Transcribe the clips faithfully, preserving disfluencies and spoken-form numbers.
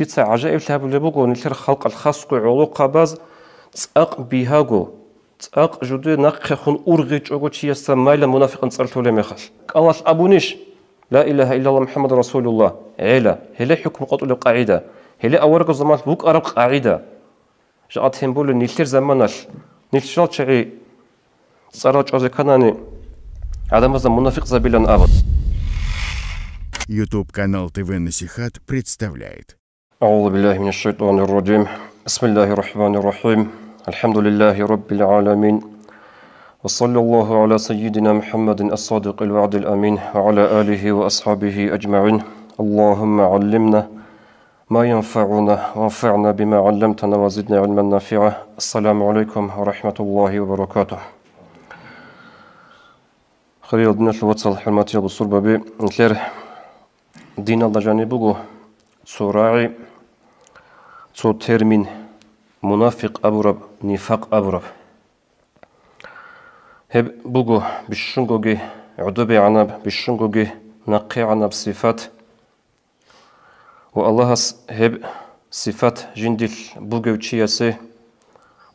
Дица гӀажаиблъи гьабулеб буго, нилъер халкъалъ хасго гӀолохъабаз цӀакъ бигьаго, цӀакъ жуде нахъехун ургъичӀого чиясда майлан мунафикъан цӀар лъолеб мехалъ. КӀалалъ абунищ: «Ла илагьа иллаллагь МухӀаммадун расулуллагь», гӀела, гьеле хӀукму къотӀулеб къагӀида, гьеле аварагасул заманалъ букӀараб къагӀида. Жакъа тем более нилъер заманалъ, нилъ жал чагӀи цӀарал чӀвазе кканани, гӀадамазда мунафикъзабилан абун. YouTube канал ТВ Насихат представляет. أعوذ بالله من الشيطان الرجيم. بسم الله الرحمن الرحيم. الحمد لله رب العالمين. وصلى الله على سيدنا محمد الصادق الوعد الأمين وعلى آله وأصحابه أجمعين. اللهم علمنا ما ينفعنا وانفعنا بما علمتنا وزدنا علما نافعا. السلام عليكم ورحمة الله وبركاته. Хириял диналъул вацал, хӀурматиял бусурбаби, нилъер диналда жаниб буго цо рагӀи, цо термин, мунафикъ абураб, нифакъ абураб. Гьеб буго бищунгоги гӀодобегӀанаб, бищунгоги нахъегӀанаб сифат. Ва Аллагьас гьеб сифат жиндилъ бугев чиясе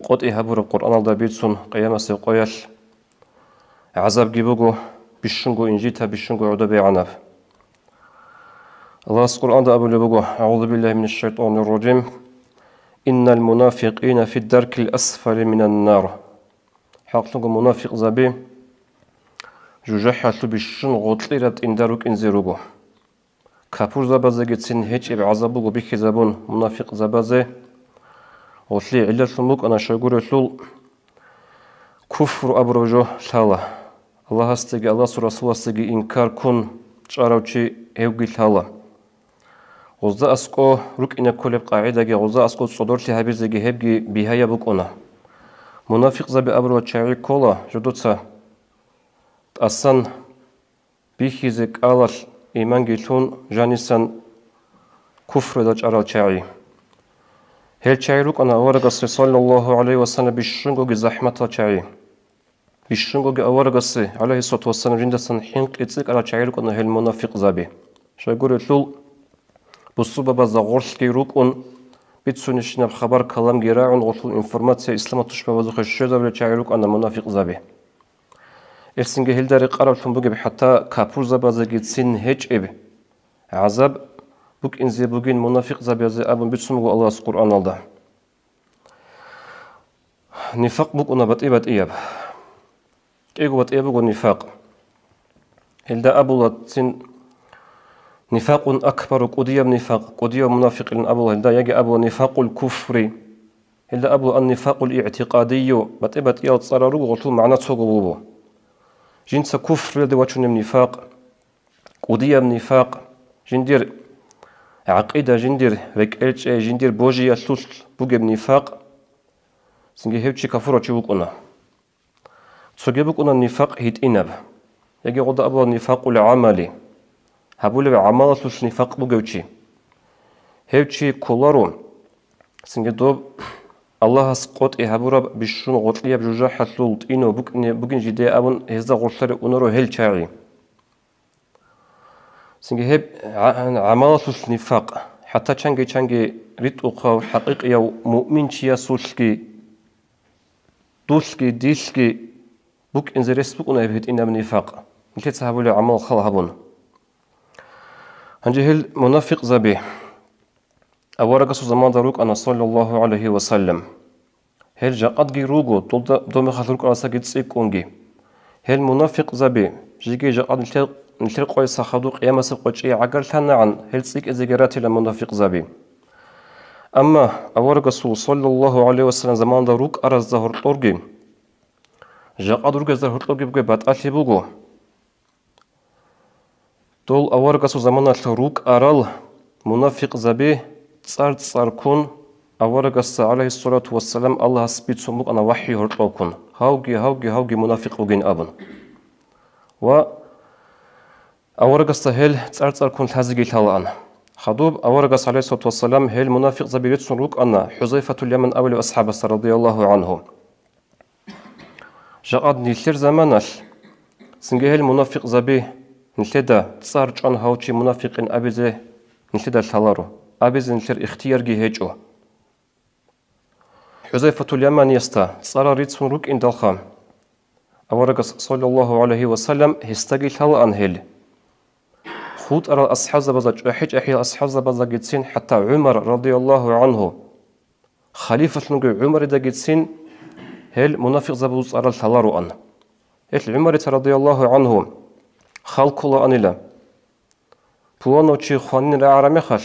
къотӀи гьабураб Къуръаналда бицун къиямасеб къоялъ гӀазабги буго бищунго инжита, бищунго гӀодобегӀанаб. Аллагьас Къуръанда абулеб буго: أعوذ بالله من الشيطان الرجيم. إن المنافقين في الدرك الأسفل من النار. ХӀакълъунго мунафикъзаби жужахӀалъул бищун гъоркьираб тӀинда рукӀинзе руго. Капурзабазегицин гьечӀеб гӀазаб буго бихьизабун мунафикъзабазе. Гъолъие гӀиллалъун букӀана щайгурелъул куфру абураб жо лъала. Аллагьасдаги Аллагьасул Расуласдаги инкар ккун чӀарав чи гьевги лъала. Гъозда аскӀо рукӀине кколеб къагӀидаги, гъозда аскӀо цӀодорлъи гьабизеги гьебги бигьаяб букӀуна. Мунафикъзаби абурал чагӀи ккола жодоца тӀасан бихьизе кӀалалъ иманги лъун жанисан куфруда чӀарал чагӀи. Гьел чагӀи рукӀана аварагасде, саллаллагьу гӀалайгьи ва саллам, бищунгоги захӀматал чагӀи. Бищунгоги аварагасде, гӀалайгьиссалату вассалам, жиндасан хӀинкъи цӀикӀкӀарал чагӀи рукӀана гьел мунафикъзаби. Щайгурелъул, бусурбабазда гъорлъги рукӀун, бицунищинаб хабар-каламги рагӀун, гъолъул информация исламалъул тушбабазухъе щвезабулел чагӀи рукӀана мунафикъзаби. Гьелсинги гьелда рекъараблъун бугеб, хӀатта капурзабазегицин гьечӀеб гӀазаб букӀинзе бугин мунафикъзабазе абун бицун буго Аллагьас Къуръаналда. Нифакъ букӀуна батӀи-батӀияб. КӀиго батӀияб буго нифакъ. Гьелда абула цин нифакъун акбару, кӀудияб нифакъ, кӀудияб мунафикъилан абула гьелда, яги абула нифакъул куфри. Гьелда абула ан-нифакъул игӀтикъадию, батӀи-батӀиял цӀарал руго, гъолъул магӀна цого буго. Жинца куфруялде вачунеб нифакъ, кӀудияб нифакъ, жиндир гӀакъида, жиндир рекӀелчӀей, жиндир божиялъулъ бугеб нифакъ, цинги гьев чи кафурав чи вукӀуна. Цоги букӀуна нифакъ гьитӀинаб, яги гъода абула нифакъул гӀамали, гьабулеб гӀамалалъулъ нифакъ бугев чи. Гьев чи кколаро, цинги доб Аллагьас къотӀи гьабураб бищун гъоркьияб жужахӀалъул тӀинав букӀине-, бугин жидее абун гьезда гъорлъаре унаро гьел чагӀи. Цинги гьеб гӀа-, гӀамалалъулъ нифакъ, хӀатта чанги-чанги ритӀухъав, хӀакъикъияв муъминчиясулъги, дулъги, дилъги букӀинзе рес букӀуна гьеб гьитӀинаб нифакъ, нилъеца гьабулеб гӀамал хал гьабун. Гьанже гьел мунафикъзаби аварагасул заманда рукӀана, саллаллагьу гӀалайгьи ва саллам. Гьел жакъадги руго, долда-, дол мехалъ рукӀарасаги цӀикӀкӀунги. Гьел мунафикъзаби жеги жакъад нилъер, нилъер къояса хадуб къиямасеб къо чӀей гӀагарлъанагӀан, гьел цӀикӀкӀизеги ратила мунафикъзаби. Амма аварагасул, саллаллагьу гӀалайгьи ва саллам, заманда рукӀаразда гьоркьорги, жакъад ругезда гьоркьорги бугеб батӀалъи буго. Дол аварагасул заманалъ рукӀарал мунафикъзаби цӀар-цӀарккун аварагасда, гӀалайгьиссалату вассалам, Аллагьас бицун букӀана вахӀйу гьоркьовккун: «Гьавги, гьавги, гьавги мунафикъ вугин», – абун. Ва аварагасда гьел цӀар-цӀарккун лъазеги лъалаан. Хадуб аварагас, гӀалайгьиссалату вассалам, гьел мунафикъзаби реццун рукӀана ХӀузайфатул Яман абулев асхӀабасда, радияллагьу гӀангьу. Жакъад нилъер заманалъ цинги гьел мунафикъзаби нилъеда цӀар чӀван гьав чи мунафикъин абизе нилъеда лъаларо. абизе нилъер ихтиярги гьечӀо. ХӀузайфатул Яманиясда цӀарал рицун рукӀиндалха, аварагас, саллаллагьу гӀалайгьи ва саллам, гьесдаги лъалаан гьел. ХутӀарал асхӀабзабазда, чӀухӀи-чӀахӀиял асхӀабзабаздагицин, хӀатта ГӀумар, радияллагьу гӀангьу, халифалъунги ГӀумаридагицин гьел мунафикъзабазул цӀарал лъалароан. Гьел ГӀумарица, радияллагьу гӀангьу, хал кколаанила. Пуланав чи хванин рагӀараб мехалъ,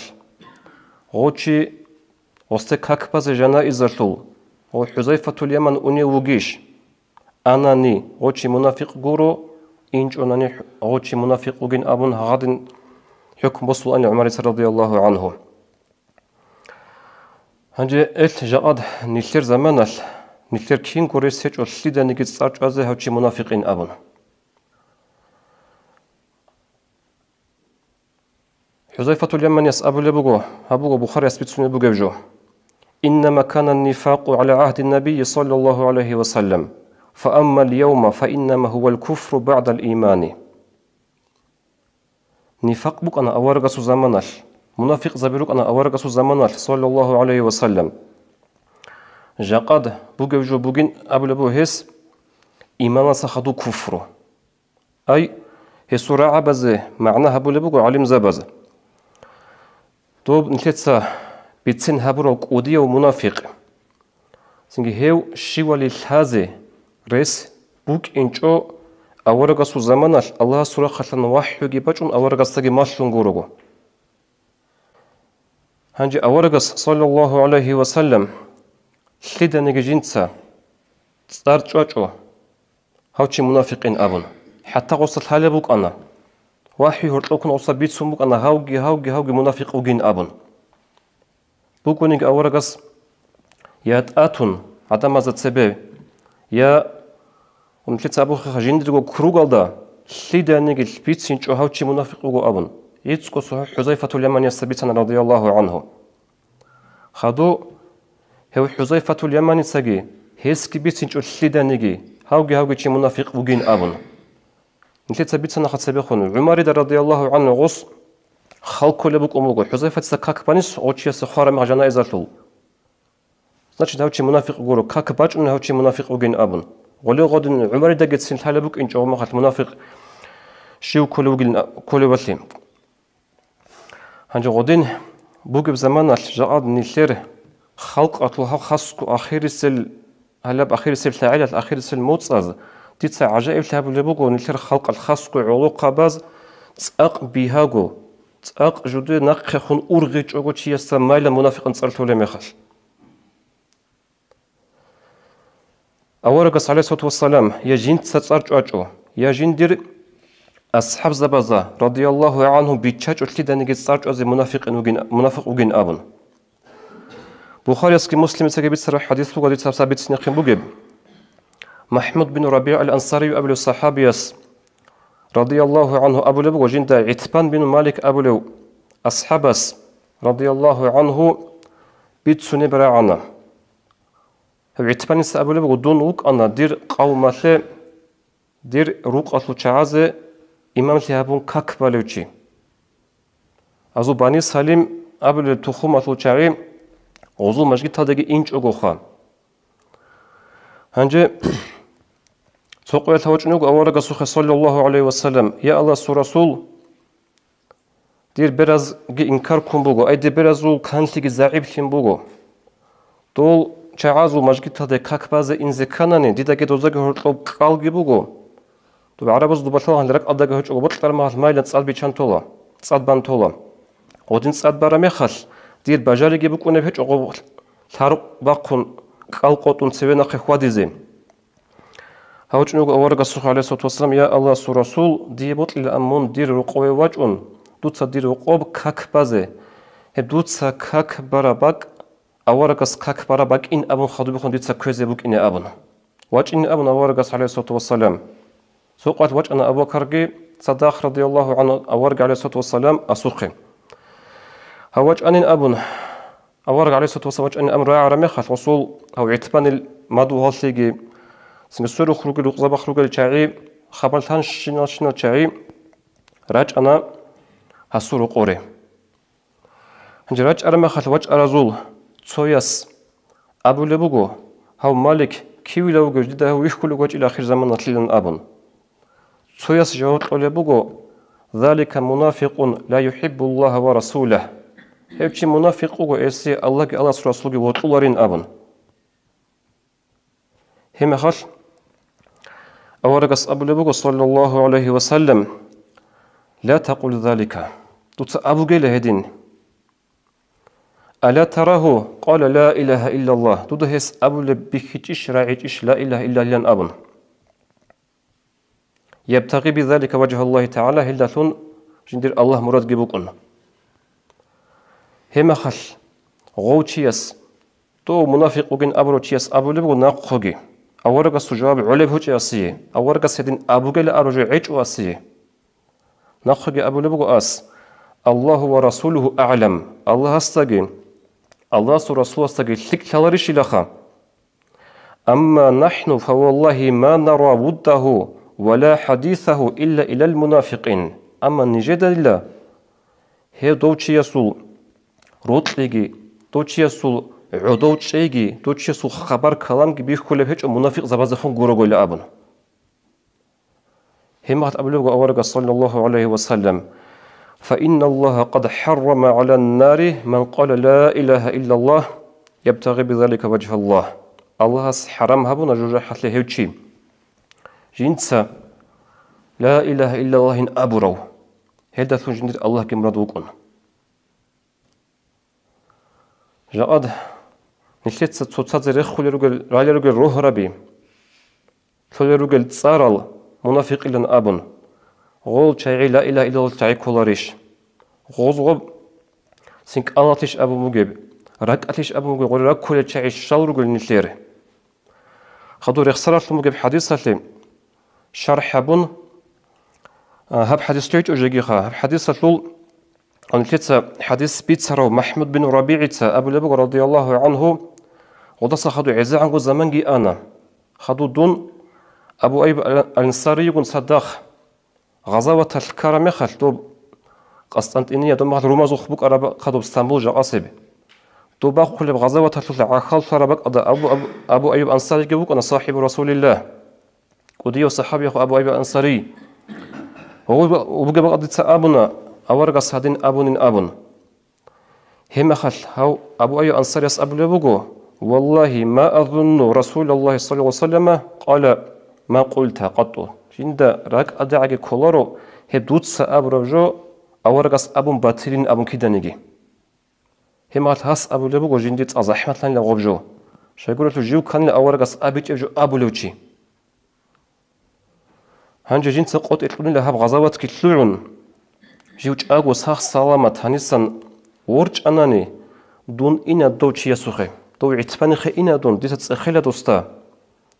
гъо чи, гъосде как базе жанаизалъул, гъо ХӀузайфатул Яман унев вугищ? Анани, гъо чи мунафикъ гуро, инчӀонани, гъо чи мунафикъ вугин абун гьагъадин хӀукму босулаан ГӀумарица, радияллагьу гӀангьу. Гьанже эл жакъад нилъер заманалъ, нилъер кинго рес гьечӀо лъиданиги цӀар чӀвазе гьав чи мунафикъин абун. ХӀузайфатул Яманияс абулеб буго, гьаб буго Бухарияс бицунеб бугеб жо: «Иннама кана нифакъу гӀала гӀагьди набийи саллаллагьу гӀалайгьи ва саллам, фа аммал явма, фа иннама гьувал куфру багӀдал имани». Нифакъ букӀана аварагасул заманалъ, мунафикъзаби рукӀана аварагасул заманалъ, саллаллагьу гӀалайгьи ва саллам. Жакъад бугеб жо бугин абулеб буго гьес, иманалдаса хадуб куфру. Ай, гьесул рагӀабазе магӀна гьабулеб буго гӀалимзабаз. Доб нилъеца бицен гьабурал кӀудияв мунафикъ. Цинги гьев щивали лъазе рес букӀинчӀо аварагасул заманалъ Аллагьасул рахъалъан вахӀюги бачӀун аварагасдаги малъун гурого. Гьанже аварагас, саллаллагьу гӀалайгьи ва саллам, лъиданиги жинца цӀар чӀвачӀо, гьав чи мунафикъин абун, хӀатта гъосда лъалеб букӀана, вахӀи гьоркьоккун гъосда бицун букӀана, гьавги, гьавги, гьавги мунафикъ вугин абун. БукӀунеги аварагас я тӀатун гӀадамазда цебе, я, нилъеца абухъеха, жиндирго кругалда лъиданиги бицинчӀо гьав чи мунафикъ вуго абун, гӀицӀго цохӀо ХӀузайфатул Яманиясда бицана, радияллагьу гӀангьу. Хадуб гьев ХӀузайфатул Яманицаги, гьесги бицинчӀо лъиданиги, гьавги-гьавги чи мунафикъ вугин абун. Нилъеца бицанаха цебехун, ГӀумарида, радияллагьу гӀангьу, гъос хал кколеб букӀун буго, ХӀузайфаца как банис гъов чиясе хвараб мехалъ жанаизалъул. Значит, гьав чи мунафикъ гуро, как бачӀунеб гьав чи мунафикъ вугин абун. Гъоле гъодин ГӀумаридагицин лъалеб букӀинчӀо гъомахалъ мунафикъ щив кколев вугилан, кколевалъе. Гьанже гъодин бугеб заманалъ жакъад нилъер халкъалъул гьав хасго ахирисел, гьалаб ахирисеб лъагӀелалъ ахирисел моцӀаз дица гӀажаиблъи гьабулеб буго, нилъер халкъалъ хасго гӀолохъабаз цӀакъ бигьаго, цӀакъ жуде нахъехун ургъичӀого чиясда майилан мунафикъин цӀар лъолеб мехалъ. Аварагас, гӀалайгьиссалату вассалам, я жинца цӀар чӀвачӀо, я жиндир асхӀабзабазда, радияллагьу гӀангьум, биччачӀо лъиданиги цӀар чӀвазе мунафикъин вугин, мунафикъ вугин абун. Бухариясги Муслимицаги бицараб хӀадис буго, дица гьаб бицинехъин бугеб. МахӀмуд бин РабигӀ ал-Ансарий абулев сахӀабияс, радияллагьу гӀангьу, абулеб буго, жинда ГӀитбан бин Малик абулев асхӀабас, радияллагьу гӀангьу, бицунеб рагӀана. ГӀитбаница абулеб буго, дун вукӀана дир къавмалъе, дир рукъалъул чагӀазе имамлъи гьабун как балев чи. Гьазул Бани Салим абулеб тухумалъул чагӀи гъозул мажгиталдаги инчӀогоха. Гьанже цо къоялъ гьавачӀун вуго аварагасухъе, саллаллагьу гӀалайгьи вассалам: «Я Аллагьасул Расул, дир беразги инкар ккун буго, ай, дир беразул канлъиги загӀиплъин буго. Дол чагӀазул мажгиталде как базе инзе кканани, дидаги доздаги гьоркьоб кӀалги буго. Доб гӀарабазул дубалъал гьанле ракӀалдаги гьечӀого бокьараб мехалъ майилан цӀад биччан тола, цӀад бан тола. Гъодин цӀад бараб мехалъ, дир бажариги букӀунеб гьечӀо гъоб лъарукъ бахъун кӀал къотӀун цеве нахъе хьвадизе». ГьавачӀун вуго аварагасухъе, гӀалайгьиссалату вассалам: «Я Аллагьасул Расул, дие бокьилаан мун дир рокъове вачӀун, дуца дир рокъоб как базе. Гьеб дуца как бараб бакӀ, аварагас как бараб бакӀин абун хадубехун дица кквезе букӀине», — абун. ВачӀине абун аварагас, гӀалайгьиссалату вассалам. Цо къоялъ вачӀана Абу-Бакарги Саддакъ, радияллагьу гӀангьу, авараг, гӀалайгьиссалату вассалам, асухъе. Гьав вачӀанин абун, авараг, гӀалайгьиссалату вассалам, вачӀанин абун рагӀараб мехалъ, гъосул гьав ГӀитбанил мадугьаллъиги, цинги сверухъ ругел, рукъзабахъ ругел чагӀи, хабар лъанщинал-щинал чагӀи рачӀана гьасул рокъоре. Гьанже рачӀараб мехалъ вачӀаразул цояс абулеб буго: «Гьав Малик кивила вугев, дида гьав вихьулев вачӀила ахирзаманалъилан», – абун. Цояс жаваб кьолеб буго: «Залика мунафикъун ла юхӀиббуллагьа ва расулагь». Гьев чи мунафикъ вуго, гьесие Аллагьги Аллагьасул Расулги вокьуларин абун. Гьеб мехалъ аварагас абулеб буго, саллаллагьу гӀалайгьи ва саллам: «Ла такъул залика». Дуца абугела гьедин. «Ала тарагьу къала ла илагьа иллаллагь». Дуда гьес абулеб бихьичӀищ, рагӀичӀищ ла илагьа иллаллагьилан абун. «Ябтагъи бизалика важгьаллагьи тагӀала», гьелдалъун жиндир Аллагь мурадги букӀун. Гьеб мехалъ гъов чияс, дов мунафикъ вугин абурав чияс абулеб буго нахъеги, аварагасул жаваб гӀолеб гьечӀо асие, аварагас гьедин абугела абураб жо гьечӀо асие. Нахъеги абулеб буго ас: «Аллагьу ва расулугьу агӀлам», Аллагьасдаги Аллагьасул Расуласдаги лъикӀ лъаларищилаха. «Амма нахӀну, фаваллагьи, ма нара вуддагьу ва ла хӀадисагьу илла илал мунафикъин». Амма нижедайила гьев дов чиясул рокьиги, дов чиясул гӀодов чӀейги, дов чиясул хабар-каламги бихьулеб гьечӀо мунафикъзабаздехун гурогойила абун. Гьеб мехалъ абулеб буго аварагас, саллаллагьу гӀалайгьи ва саллам: «Фа инналлагьа къад хӀаррама гӀалан нари ман къала ла илагьа иллаллагь, ябтагъи бизалика важгьаллагь». Аллагьас хӀарам гьабуна жужахӀалъе гьев чи, жинца ла илагьа иллаллагьин абурав, гьелдалъун жиндир Аллагьги мурад вукӀун. Жакъад нилъеца цоцазе рехулел ругел, ралел ругел рогьраби, лъолел ругел цӀарал мунафикъилан абун, гъол чагӀи ла илагьа иллаллагьал чагӀи кколарищ? Гъоз гъоб синкӀалалъищ абун бугеб, ракӀалъищ абун бугеб гъоре раккулел чагӀи щал ругел нилъер? Хадур рехсаралъун бугеб хӀадисалъе шархӀ гьабун, а, гьаб хӀадис лъечӀо жегиха. Гьаб хӀадисалъул гьанлъица хӀадис бицарав МахӀмуд бин РабигӀица абулеб буго, радияллагьу гӀангьу, гъодаса хадур гӀезегӀанго заманги ана. Хадур дун Абу Айюб ал-, Ансарийгун цадахъ гъазаваталъ ккараб мехалъ, доб Къастантиния, доб мехалъ румазухъ букӀараб хадуб Стамбул жакъасеб. Доб бахъулеб гъазаваталъулъ гӀахьаллъараб бакӀалда Абу, Абу, Абу Айюб Ансариги вукӀана, сахӀибу Расулиллагь, кӀудияв сахӀабиявха Абу Айюб Ансарий. Гьев бугеб бакӀалда дица абуна, аварагас гьадин абунин абун. Гьеб мехалъ гьав Абу Айюб Ансарияс абулеб буго: «Валлагьи, ма азунну Расулаллагьи саллаллагьу гӀалайгьи ва саллама къала ма къулта къатту». Жинда ракӀалдагӀаги кколаро гьеб дуца абураб жо аварагас абун батилин абун киданиги. Гьеб мехалъ гьас абулеб буго жинди цӀакъ захӀматлъанила гъоб жо. Щайгурелъул жив кканила аварагас абичӀеб жо абулев чи. Гьанже жинца къотӀи кьунила гьаб гъазаватги лъугӀун, жив чӀаго сах-саламат гьанисан ворчӀанани, дун ина дов чиясухъе, дов гӀитбанихъе ина дун, дица цӀехела досда,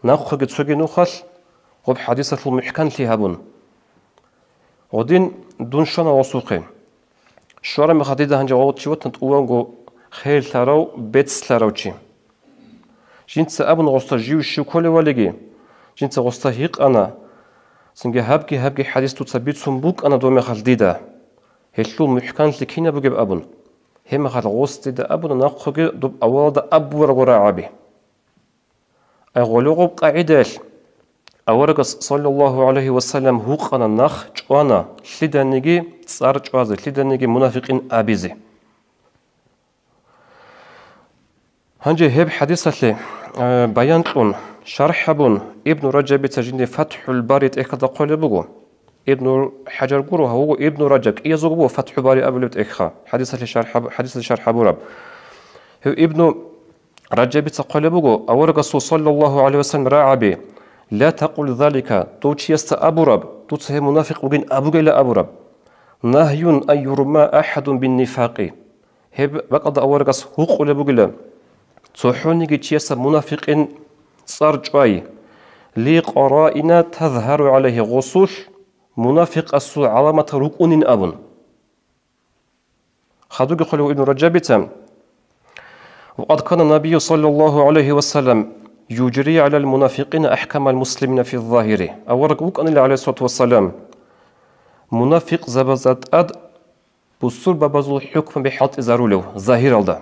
нахъеги цоги нухалъ гъоб хӀадисалъул мухӀканлъи гьабун. Гъодин дун щвана гъосухъе. Щвараб мехалъ дида гьанже гъов чи ватана тӀуванго херлъарав, бецлъарав чи. Жинца абуна гъосда жив щив кколевалиги, жинца гъосда гьикъана, цинги гьабги-гьабги хӀадис дуца бицун букӀана доб мехалъ дида, гьелъул мухӀканлъи кинаб бугеб абун. Гьеб мехалъ гъос дида абуна нахъеги доб авалалда абураго рагӀаби. Ай гъолеб гъоб къагӀидаялъ аварагас, саллаллагьу гӀалайгьи ва саллам, гьукъана нах чӀвана лъиданиги цӀар чӀвазе, лъиданиги мунафикъин абизе. Гьанже гьеб хӀадисалъе, э, баян кьун, шархӀ гьабун, Ибну Раджабица жинде ФатхӀул Бари тӀехьалда хъвалеб буго. Ибну ХӀажар гуро, гьав вуго Ибну Раджаб, кӀиязулго буго ФатхӀул Бари абулеб тӀехьа, хӀадисалъе шархӀ гьаб-, хӀадисалъе шархӀ гьабураб. Гьев Ибну Раджабица хъвалеб буго, аварагасул, саллаллагьу гӀалайгьи ва саллам, рагӀаби: «Ла такъул залика», дов чиясда абураб, дуца гьев мунафикъ вугин абугейила абураб. «Нагьюн ан юрма ахӀадун биннифакъи». Гьеб бакӀалда аварагас гьукъулеб бугила: «ЦохӀониги чиясда мунафикъин цӀар чӀвай, ли къараина тазгьару гӀалайгьи», гъосулъ мунафикъасул гӀаламатал рукӀунин абун. Хадуги хъвалев Ибн Раджабица: «Ва къад кана набию саллаллагьу гӀалайгьи ва саллам южри гӀалал мунафикъина ахӀкамал муслимина фи загьири». Авараг вукӀанила, гӀалайгьиссалату вассалам, мунафикъзабазда тӀад бусурбабазул хӀукмаби хӀалтӀизарулев загьиралда.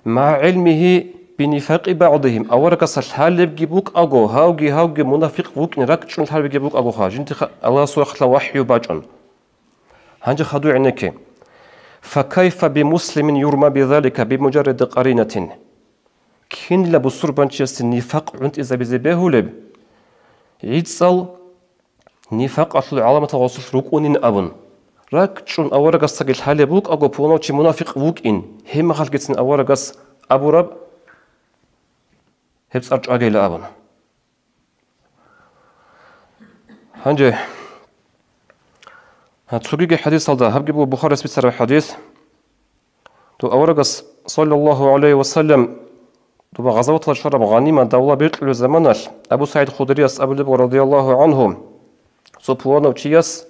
МагӀа гӀилмигьи бинифакъи багӀдигьим, аварагасда лъалебги букӀаго, гьавги-гьавги мунафикъ вукӀин ракӀчӀун лъалебги букӀагоха, жиндихъа Аллагьасул рахъалъан вахӀю бачӀун. Гьанже хадур гӀенекке. Факайфа бимуслимин юрма бизалика бимуджарради къаринатин. Кинила бусурбанчиясде нифакъ гӀунтӀизабизе бегьулеб? ГӀицӀал нифакъалъул гӀаламатал гъосулъ рукӀунин абун. РакӀчӀун аварагасдаги лъалеб букӀаго, пуланав чи мунафикъ вукӀин, гьеб мехалъгицин аварагас абураб, гьеб цӀар чӀвагейила абун. Гьанже, гьа, цогиги хӀадисалда, гьабги буго Бухарис бицараб хӀадис. Дов аварагас, саллаллагьу гӀалайгьи ва саллам, доба гъазаваталда щвараб гъанима давла бекьулеб заманалъ, Абу СагӀид Худрияс абулеб буго, радияллагьу гӀангьу, цо пуланав чияс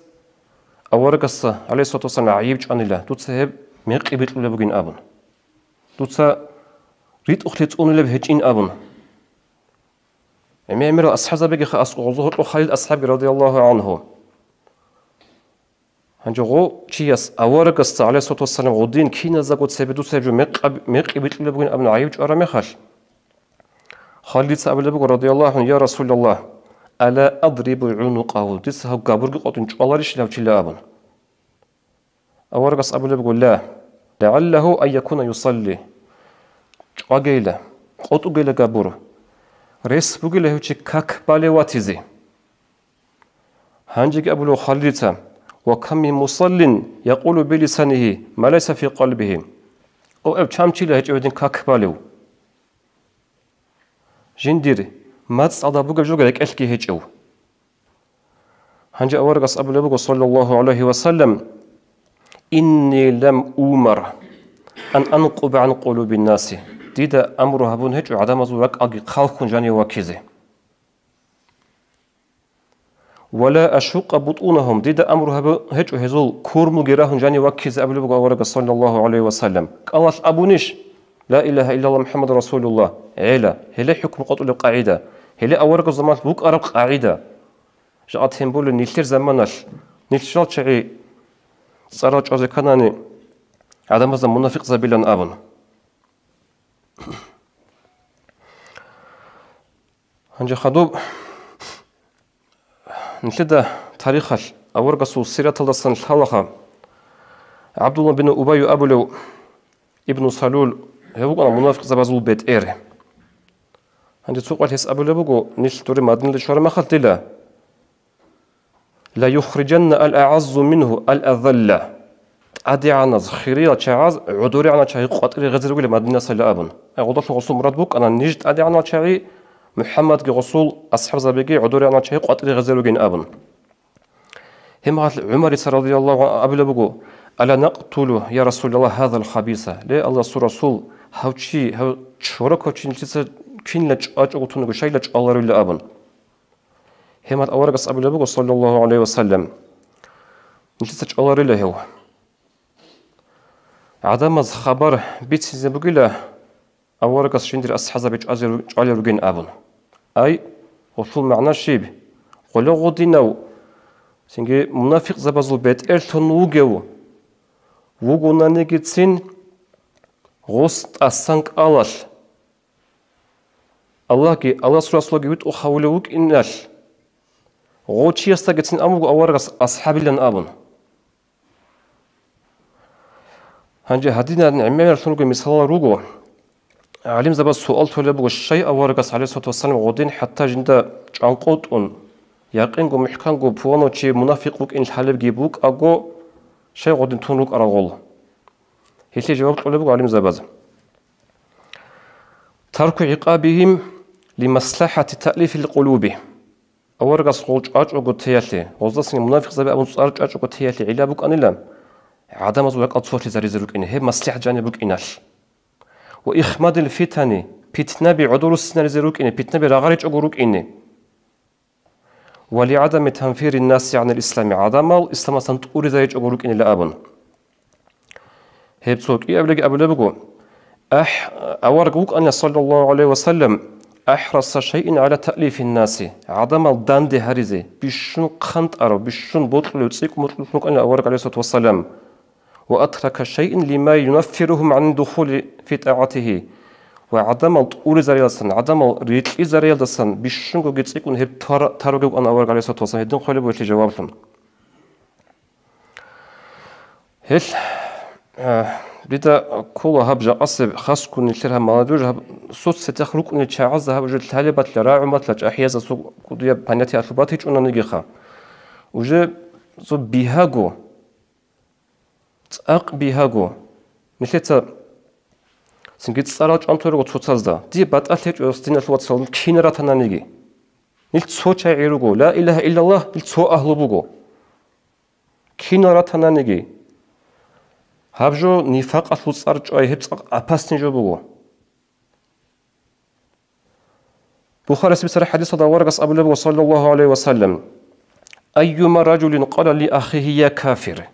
аварагасда, гӀалайгьиссалату вассалам, гӀайиб чӀванила, дуца гьеб мекъи бикьулеб бугин абун. Дуца ритӀухълъи цӀунулеб гьечӀин абун. ГӀемер-гӀемерал асхӀабзабигиха аскӀов, гъозо гьоркьов Халил асхӀабги, радияллагьу гӀангьу. Гьанже гъо чияс аварагасда, гӀалайгьиссалату вассалам, гъодин киназдаго цебе дуца гьеб жо мекъаб-, мекъи бикьулеб бугин абун гӀайиб чӀвараб мехалъ, Халидица абулеб буго, радияллагьу гӀангьу: «Я Расулаллагь, ала адрибу гӀунукъагьу, дица гьав габурги къотӀун чӀваларищ гьав чила?» абун. Аварагас абулеб буго: «Ла, лягӀаллагьу ан якуна юсалли». ЧӀвагейила, къотӀугейила габур. Рес бугила гьев чи как балев ватизе. Гьанжеги абулев Халидица: «Ва кам мин мусаллин якъулу билисанигьи ма лайса фи къалбигьи». О, эб чамчила гьечӀев гьедин как балев. Жиндир мацӀалда бугеб жо рекӀелъги гьечӀев. Гьанже аварагас абулеб буго, саллаллагьу гӀалайгьи ва саллам: «Инни лам умар ан анкъуба гӀан къулубин наси». Дида амру гьабун гьечӀо гӀадамазул ракӀалги хъалхьун жанив ваккизе. «Ва ла ашукъа бутӀунагьум», дида амру гьабун гьечӀо гьезул кормуги рагьун жанив ваккизе, абулеб буго аварагас, саллаллагьу гӀалайгьи ва саллам. КӀалалъ абунищ: «Ла илагьа иллаллагь МухӀаммадун расулуллагь», гӀела, гьеле хӀукму къотӀулеб къагӀида, гьеле аварагасул заманалъ букӀараб къагӀида. Жакъа тем более нилъер заманалъ, нилъ жал чагӀи цӀарал чӀвазе кканани, гӀадамазда мунафикъзабилан абун. Гьанже хадуб нилъеда тарихалъ аварагасул сираталдасан лъалаха, ГӀабдулла бин Убай абулев Ибну Салул, гьев вукӀана мунафикъзабазул бетӀер. Гьанже цо къвалъ гьес абулеб буго, нилъ дуре Мадиналде щвараб мехалъ дила: «Ла юхриджанна ал-агӀаззу мингьу ал-азалла». ТӀадегӀаназ, хириял чагӀаз гӀодорегӀанал чагӀи къватӀире гъезер ругел Мадинасайилан абун. Ай, гъодалъул гъосул мурад букӀана, ниж тӀадегӀанал чагӀи, МухӀаммадги гъосул асхӀабзабиги гӀодорегӀанал чагӀи къватӀире гъезер ругин абун. Гьеб мехалъ ГӀумарица радияллагьу гӀангьу абулеб буго: «Ала накътулу, я Расулаллагь, гьазал хабиса». Ле, Аллагьасул Расул, гьав чи, гьав чорокав чи нилъеца кинила чӀвачӀого тун вуго, щайила чӀваларила абун. Гьеб мехалъ аварагас абулеб буго, саллаллагьу гӀалайгьи ва саллам: «Нилъеца чӀваларила гьев. ГӀадамаз хабар бицине бугила, аварагас жиндир асхӀабзаби чӀвазе ру-, чӀвалел ругин абун». Ай, гъолъул магӀна щиб? Гъоле гъодинав, цинги мунафикъзабазул бетӀерлъун вугев вугонанигицин, гъос тӀасан кӀалалъ, Аллагьги, Аллагьасул Расулги витӀухъ гьавулев вукӀиналъ, гъов чиясдагицин абун буго аварагас асхӀабилан абун. Гьанже гьадинан гӀемералъун ругел мисалал руго. ГӀалимзабаз суал толеб буго, щай аварагас, гӀалайгьиссалату вассалам, гъодин хӀатта жинда чӀванкъотӀун, якъинго, мухӀканго пуланав чи мунафикъ вукӀин лъалебги букӀаго, щай гъодин тун рукӀарал гъол? Гьелъие жаваб кьолеб буго гӀалимзабаз. Тарку гӀикъабигьим лимаслахӀати таълифил къулуби. Аварагас гъол чӀвачӀого теялъе, гъоздасан мунафикъзаби абун цӀар чӀвачӀого теялъе гӀилла букӀанила, гӀадамазул ракӀал цолъизаризе рукӀине, гьеб маслихӀат жаниб букӀиналъ. Ва ихмадил фитани, питнаби гӀодоруссинаризе рукӀине, питнаби рагъаричӀого рукӀине. Ва лигӀадами танфирин наси гӀанил ислами, гӀадамал исламасдасан тӀуризаричӀого рукӀинила абун. Гьеб цо кӀиабилеги абулеб буго, ахӀ-, авараг вукӀана, саллаллагьу гӀалайгьи ва саллам, ахӀраса шайин гӀала таълифин наси, гӀадамал данде гьаризе, бищун хъантӀарав, бищун бокьулев, цӀикӀкӀун бокьулев вукӀана авараг, гӀалайгьиссалату вассалам, وأترك شيئا لما ينفرهم عن الدخول في طاعته. Ва гӀадамал тӀуризариялдасан, гӀадамал рикьизариялдасан бищунгоги цӀикӀкӀун гьеб тар-, таруги вукӀана авараг гӀалайгьиссалату вассалам, гьедин хъвалеб буго лъижаваблъун. Гьел, э, дида ккола гьаб жакъасеб хасго нилъер гьаб молодёжь гьаб соцсетях рукӀунел чагӀазда гьаб уже лъалебалъа, рагӀумалъа, чӀахӀиязда цо кӀудияб понятиялъул батичӀунанигиха. Уже цо бигьаго, цӀакъ бигьаго. Нилъеца цинги цӀарал чӀван турого цоцазда. Дие батӀалъи гьечӀо, диналъул вацал, кин ратананиги. Нилъ цо чагӀи руго, ла илагьа иллаллагь, нилъ цо агьлу буго. Кинал ратананиги, гьаб жо нифакъалъул цӀар чӀвай, гьеб цӀакъ опасный жо буго. Бухарияс бицараб хӀадисалда аварагас абулеб буго, саллаллагьу гӀалайгьи ва саллам: «Айюма ражулин къала ли ахихи: я кафир,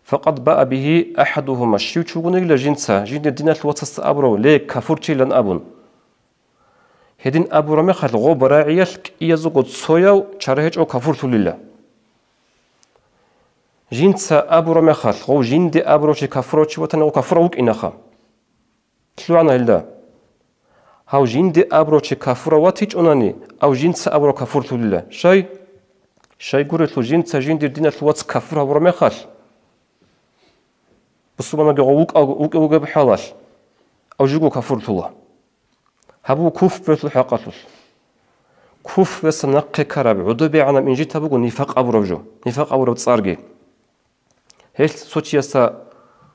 факъад баа бигьи ахӀадугьума». Щив чи вугониги жинца, жиндир диналъул вацасда абурав: «Ле, кафурчилан», – абун. Гьедин абураб мехалъ, гъоб рагӀиялъ кӀиязего цояв чара гьечӀого кафурлъулила. Жинца абураб мехалъ, гъов жинде абурав чи кафурав чи ватани, гъов кафурав вукӀинаха. ЛъугӀана гьелда. Гьав жинде абурав чи кафурав ватичӀонани, ав жинца абурав кафурлъулила. Щай? Щайгурелъул жинца жиндир диналъул вац кафур гьавураб мехалъ, бусурманги гъов вукӀа-, вукӀа-, вугеб хӀалалъ, ав живго кафурлъула. Гьаб буго куфралъул хӀакъалъулъ. Куфралъа нахъе ккараб, гӀодобегӀанаб инжит гьаб буго нифакъ абураб жо, нифакъ абураб цӀарги. Гьелъ цо чиясда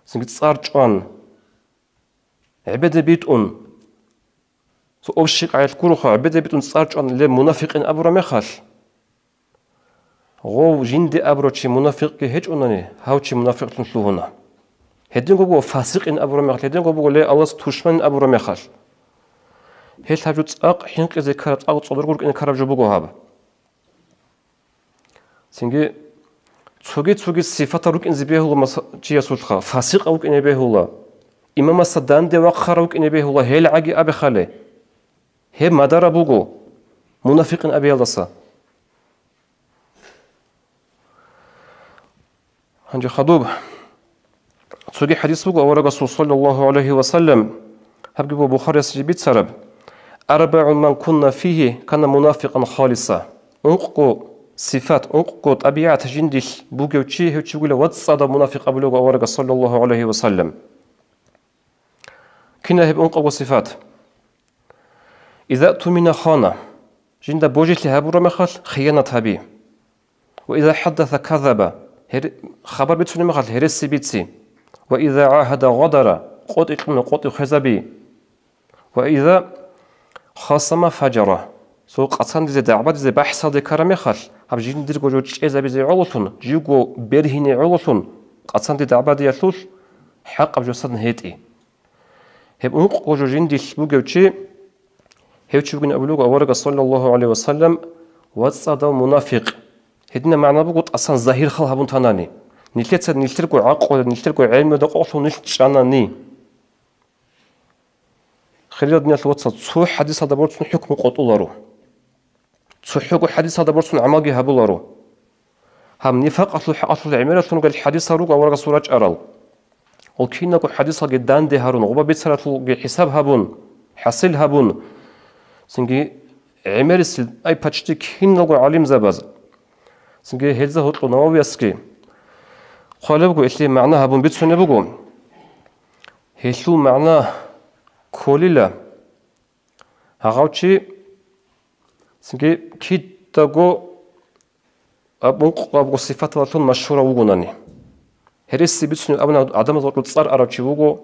цинги цӀар чӀван, гӀебеде битӀун, цо общий къагӀиялъ гуроха, гӀебеде битӀун цӀар чӀван, ле, мунафикъин абураб мехалъ, гъов жинде абурав чи мунафикъги гьечӀонани, гьав чи мунафикълъун лъугьуна. Гьединго буго фасикъин абураб мехалъ, гьединго буго, ле, Аллагьас тушманин абураб мехалъ. Гьелъ гьаб жо цӀакъ хӀинкъизе ккараб, цӀакъ цӀодорго рукӀине ккараб жо буго гьаб. Цинги цоги-цоги сифатал рукӀине бегьула маса-, чиясулха, фасикъав вукӀине бегьула, имамасда данде вахъарав вукӀине бегьула, гьел гӀаги абехъали. Гьеб мадараб буго мунафикъин абиялдаса. Гьанже хадуб, цоги хӀадис буго аварагасул, саллаллагьу гӀалайгьи ва саллам, гьабги буго Бухарияс жиб бицараб: «АрбагӀун ман кунна фигьи, кана мунафикъан халиса». Ункъго сифат, ункъго тӀабигӀат жиндилъ бугев чи, гьев чи вугила вацӀцӀадав мунафикъ абулего аварагас, саллаллагьу гӀалайгьи ва саллам. Кина гьеб ункъго сифат? «Иза тумина хана», жинда божилъи гьабураб мехалъ, хиянат гьаби. «Ва иза хӀаддаса казаба», гьер-, хабар бицунеб мехалъ, гьереси бици. «Ва иза гӀагьада гъадара», къотӀи кьуна, къотӀи хвезаби. «Ва иза хасама фажара», цо къацандизе, дагӀбадизе, бахӀсалде ккараб мехалъ, гьаб жиндирго жо чӀезабизе гӀололъун, живго бергьине гӀололъун, къацанде дагӀбадиялъулъ хӀакъаб жо садан гьетӀи. Гьеб ункъго жо жиндилъ бугев чи, гьев чи вугин абулего аварагас, саллаллагьу гӀалайгьи ва саллам, вацӀцӀадав мунафикъ. Гьединаб магӀна буго тӀасан загьир хал гьабун танани. Нилъеца нилъерго гӀакълуялъ, нилъерго гӀелмуялда къокълъун нилъ чӀанани. Хириял диналъул вацал, цо хӀадисалда борцун хӀукму къотӀуларо. ЦохӀого хӀадисалда борцун гӀамалги гьабуларо. Гьаб нифакъалъул хӀакъалъулъ гӀемералъунги хӀадисал руго аварагасул рачӀарал. Гьел киналго хӀадисалги данде гьарун, гъоба бицаралъулги хӀисаб гьабун, хӀасил гьабун, цинги гӀемерисел, ай, почти киналго гӀалимзабаз, цинги гьелза гьоркьоб Нававиясги хъвалебго, гьелъие магӀна гьабун бицунеб буго. Гьелъул магӀна кколила, гьагъав чи цинги кидаго аб-, ункъабго сифаталъун машгьурав вугонани. Гьереси бицунеб абуна гӀадамазда гьоркьоб цӀар арав чи вуго,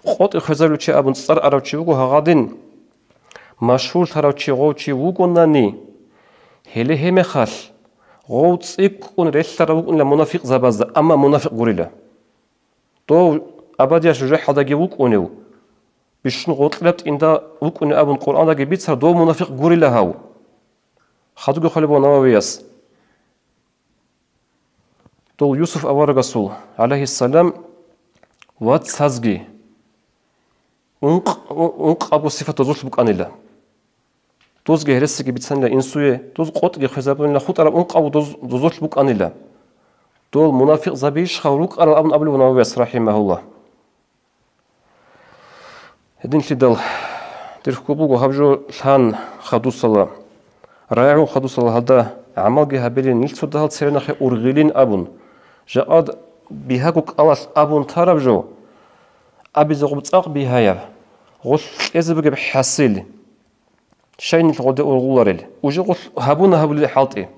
къотӀи хвезарулев чи абун цӀар арав чи вуго гьагъадин, машгьурлъарав чи гъов чи вугонани, гьеле гьеб мехалъ гъов цӀикӀкӀун релълъарав вукӀунила мунафикъзабазда, амма мунафикъ гурила. Дов абадияб жужахӀалдаги вукӀунев, бищун гъоркьоб тӀинда вукӀунев абун Къуръаналдаги бицарав, дов мунафикъ гурила гьав. Хадубги хъвалеб буго Нававияс. Дол Юсуф аварагасул, гӀалайгьиссалам, вацазги ункъ-, ункъабго сифат дозулъ букӀанила. Дозги гьересиги бицанила инсуе, доз къотӀги хвезабунила, хутӀараб ункъабго доз дозулъ букӀанила. дол мунафикъзабищха рукӀарал абун абулеб Нававияс, рахимагьуллагь. Гьединлъидал дирхго буго гьаб жо лъан хадусала, рагӀун хадусала гьалда гӀамалги гьабилин, нилъ цо дагьал церенахъе ургъилин абун, жакъад бигьаго кӀалалъ абун тараб жо, абизе гъуб цӀакъ бигьаяб, гъолъ кьезе бугеб хӀасил, щай нилъ гъоде ургъуларел, уже гъолъ гьабуна гьабулел хӀалтӀи,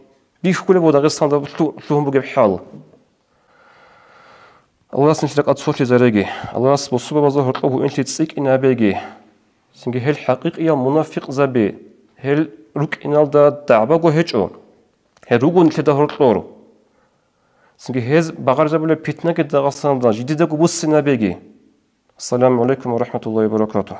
бихьулеб буго Дагъистаналда лъу-, лъугьун бугеб хӀал. Аллагьас нилъ ракӀалде цолъизареги, Аллагьас бусурбабазда гьоркьоб гьуинлъи цӀикӀкӀинабеги, цинги гьел хӀакъикъиял мунафикъзаби, гьел рукӀиналда дагӀбаго гьечӀо, гьел руго нилъеда гьоркьор. Цинги гьез багъаризабулеб питнаги Дагъистаналда жидедаго буссинабеги. Ассаламу гӀалайкум ва рахӀматуллагьи ва баракатугь.